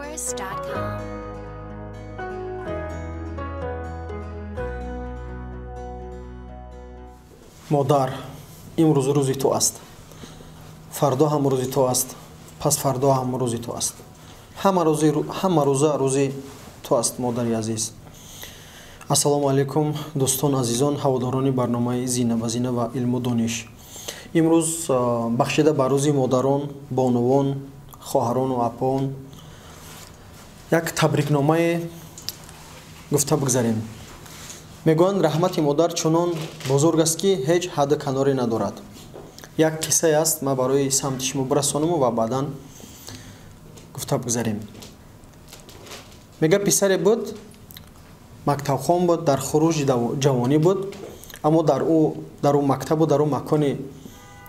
Thesaurus.com. Модар, имрӯз рӯзи ту аст, фардо ҳам рӯзи ту аст, пас фардо ҳам рӯзи ту аст, ҳама рӯза рӯзи ту аст, модари азиз. Ассалому алайкум, дӯстон, азизон, ҳаводорони барномаи «Зина ба зина» ва илму дониш. Имрӯз бахшида ба рӯзи модарон, бонувон, хоҳарону апон як табрикномае гуфта бигзарем. Мегӯянд, раҳмати модар чунон бузург аст, ки ҳеҷ ҳадду каноре надорад. Як қиссае аст, ман барои самти шумо бирасонаму ва баъдан гуфта бигзарем. Мега, писаре буд, мактабхон буд, дар хуруҷи ҷавонӣ буд, аммо дар ӯ мактабу дар ӯ маконе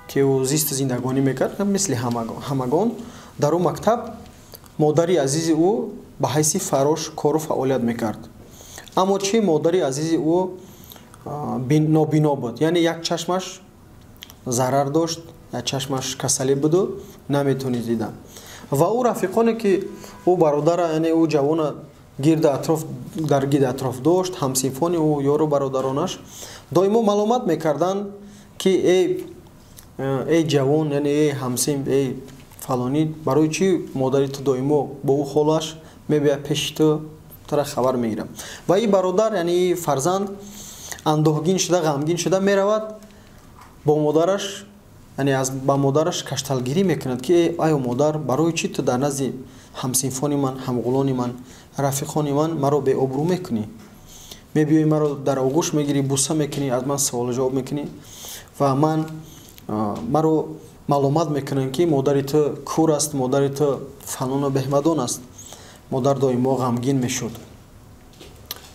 ки ӯ зисту зиндагонӣ мекард, мисли ҳамагон, дар ӯ мактаб модари азизи ӯ ба ҳайси фарош кору фаъолият мекард. Аммо чи модари азизи ӯ нобино буд, яъне як чашмаш зарар дошт, як чашмаш касалӣ буду наметонист дида. Ва ӯ рафиқоне ки ӯ бародара, яъне ӯ ҷавона гирди атроф, дар гирди атроф дошт, ҳамсинфони ӯ, ёру бародаронаш доимо маломат мекарданд, ки эй ҷавон, яъне эй ҳамсинф, эй фалонӣ, барои чӣ модари ту доимо бо ӯ ҳолаш мебиёяд пеши ту, тура хабар мегирам. Ва ин бародар, яъне ин фарзанд, андӯҳгин шуда, ғамгин шуда меравад бо модараш, яъне ба модараш кашталгирӣ мекунад, ки айё модар, барои чӣ ту дар назди ҳамсинфони ман, ҳамғулони ман, рафиқони ман маро беобрӯ мекунӣ? Мебиёӣ, маро дар оғӯш мегирӣ, буса мекунӣ, аз ман саволу ҷавоб мекунӣ ва ман маро маълумат мекунанд, ки модари ту кур аст, модари ту фалону беҳмадон аст. Модар доимо ғамгин мешуд.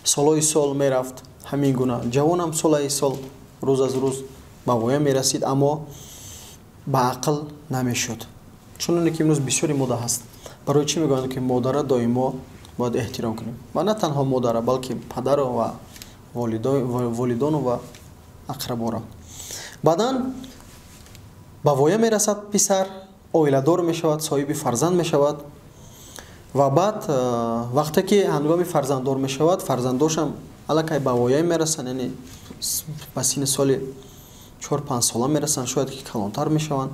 Солҳои сол мерафт ҳамин гуна. Ҷавонам солаи сол рӯз аз рӯз ба воя мерасид, аммо ба ақл намешуд. Чуноне ки имрӯз бисёри мода ҳаст. Барои чӣ мегӯянд, ки модара доимо бояд эҳтиром кунем? Ва на танҳо модара, балки падару ва волидону ва ақраборо. Баъдан ба воя мерасад писар, оиладор мешавад, соҳиби фарзанд мешавад. Ва баъд вақте ки ҳангоми фарзанддор мешавад, фарзандошам аллакай ба воя мерасанд, яъне ба синни соли 4-5 сола мерасанд, шояд ки калонтар мешаванд.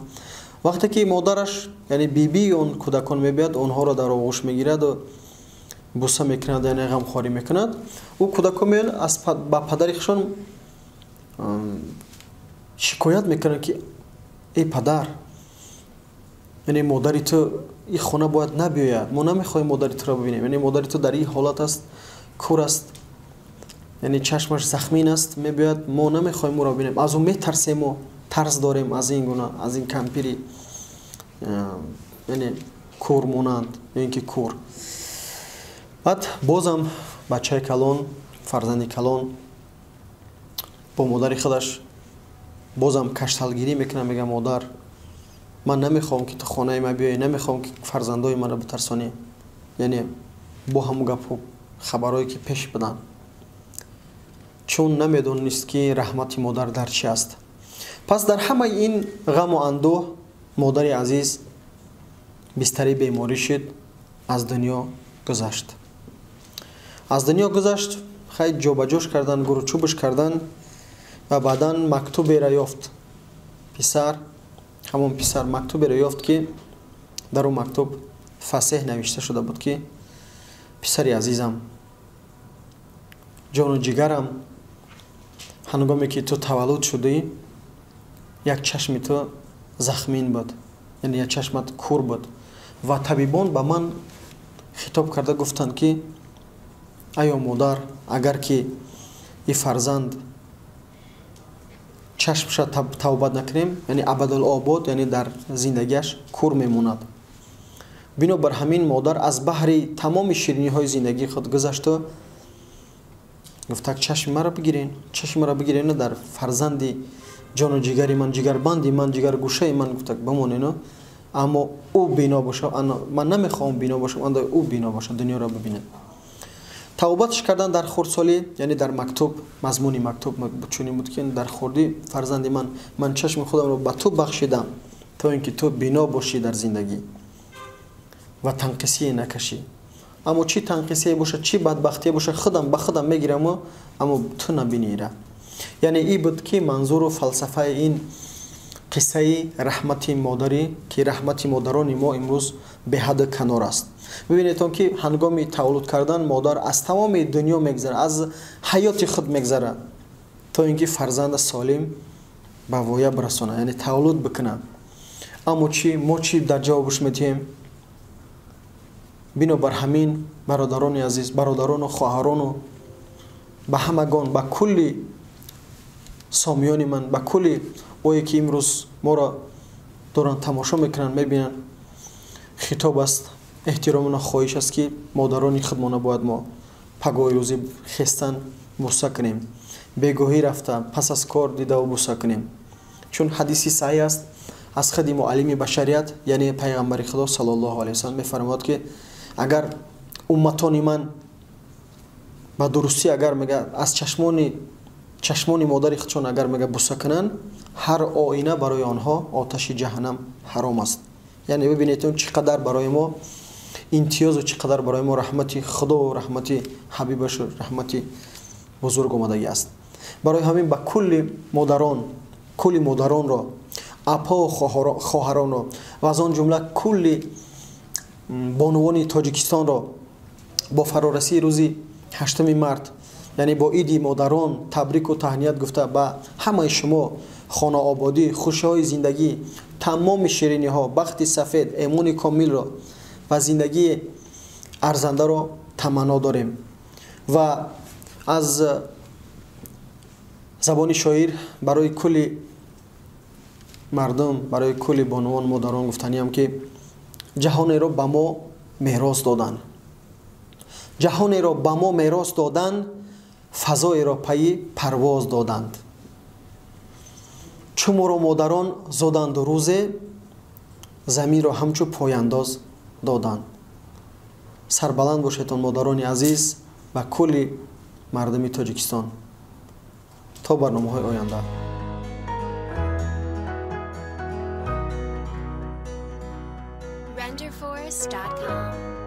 Вақте ки модараш, яъне бибии он кӯдакон мебиёяд, онҳоро дар оғӯш мегираду буса мекунад, яъне ғамхорӣ мекунад, ӯ кӯдакон меоянд, ба падари худшон шикоят мекунанд, ки эй падар, яъне модари ту ин хона бояд набиёяд, мо намехоҳем модари туро бибинем, яъне модари ту дар ин ҳолат аст, кур аст, яъне чашмаш захмин аст, мебиёяд, мо намехоҳем ӯро бибинем, аз ӯ метарсем, мо тарс дорем аз ин гуна, аз ин кампири, яъне кур монанд ё ин ки кур. Баъд бозам бачаи калон, фарзанди калон бо модари худаш бозам кашталгирӣ мекунад, мега: модар, ман намехоҳам, ки ту хонаи ман биёӣ, намехоҳам, ки фарзандои маро битарсонӣ, яъне бо ҳамун гапу хабарҳое ки пеш буданд. Чун намедонист, ки раҳмати модар дар чи аст. Пас дар ҳамаи ин ғаму андӯҳ модари азиз бистари беморӣ шуд, аз дунё гузашт. Аз дунё гузашт, хай ҷобаҷош кардан, гуручӯбш кардан ва баъдан мактуберо ёфт писар, ҳамон писар мактуберо ёфт, ки дар он мактуб фасеҳ навишта шуда буд, ки писари азизам, ҷону ҷигарам, ҳангоме ки ту таваллуд шудӣ, як чашми ту захмин буд, яъне як чашмат кур буд, ва табибон ба ман хитоб карда гуфтанд, ки айё модар, агар ки ин фарзанд чашмша тавбат накунем, яъне абадулобод, яъне дар зиндагиаш кур мемонад. Бинобар ҳамин модар аз баҳри тамоми шириниҳои зиндагии худ гузашту гуфтак: чашми маро бигирен, чашми маро бигирен, дар фарзанди ҷону ҷигари ман, ҷигарбанди ман, ҷигаргӯшаи ман, гуфтак, бимонену, аммо ӯ бино бошад, ман намехоҳам бино бошам, анда ӯ бино бошад, дунёро бибинад. Тавбатш кардан дар хурдсолӣ, яъне дар мактуб, мазмуни мактуб чунин буд, ки дар хурдӣ, фарзанди ман, ман чашми худамро ба ту бахшидам, то ин ки ту бино бошӣ дар зиндагӣ ва танқисие накашӣ. Аммо чӣ танқисие бошад, чӣ бадбахтие бошад, худам ба худам мегираму, аммо ту набинира. Яъне и буд ки манзуру фалсафаи ин қиссаи раҳмати модарӣ, ки раҳмати модарони мо имрӯз беҳаду канор аст. Бибинедтон ки ҳангоми таваллуд кардан модар аз тамоми дунё мегзарад, аз ҳаёти худ мегзарад, то ин ки фарзанда солим ба воя бирасонад, яъне таваллуд бикунад. Аммо чӣ мо чӣ дар ҷавобаш медиҳем? Бинобар ҳамин бародарони азиз, бародарону хоҳарону ба ҳамагон, ба кулли сомиёни ман, ба кулли ое ки имрӯз моро доранд тамошо мекунанд, мебинанд, хитоб аст, эҳтиромона хоҳиш аст ки модарони худмона бояд мо пагоҳи рӯзӣ хестан буса кунем, бегоҳӣ рафта пас аз кор дидаву буса кунем. Чун ҳадиси саҳиҳ аст аз худи муаллими башарият, яъне пайғамбари Худо саллаллоҳу алайҳи васаллам мефармояд ки агар умматони ман ба дурустӣ агар мега аз чашмони модари худшон агар мега буса кунанд, ҳар оина барои онҳо оташи ҷаҳаннам ҳаром аст. Яъне бибинед чӣ қадар барои мо имтиёзу чӣ қадар барои мо раҳмати Худову раҳмати ҳабибашу раҳмати бузург омадагӣ аст. Барои ҳамин ба кулли модарон, кулли модаронро, апо хоҳаронро ва аз он ҷумла кулли бонувони Тоҷикистонро бо фарорасии рӯзи 8 март, яъне бо иди модарон табрику таҳният гуфта ба ҳамаи шумо хонаободӣ, хушиҳои зиндагӣ, тамоми шириниҳо, бахти сафед, эмони комилро ва зиндагии арзандаро таманно дорем. Ва аз забони шоир барои кулли мардум, барои кулли бонувон, модарон гуфтаниам ки ҷаҳонеро ба мо мерос доданд, ҷаҳонеро ба мо мерос доданд, фазоеро пайи парвоз доданд. Чу моро модарон зоданду рӯзе, заминро ҳамчу пояндоз доданд. Сарбаланд бошедон модарони азиз ва кулли мардуми Тоҷикистон. То барномаҳои оянда. Renderforest.com.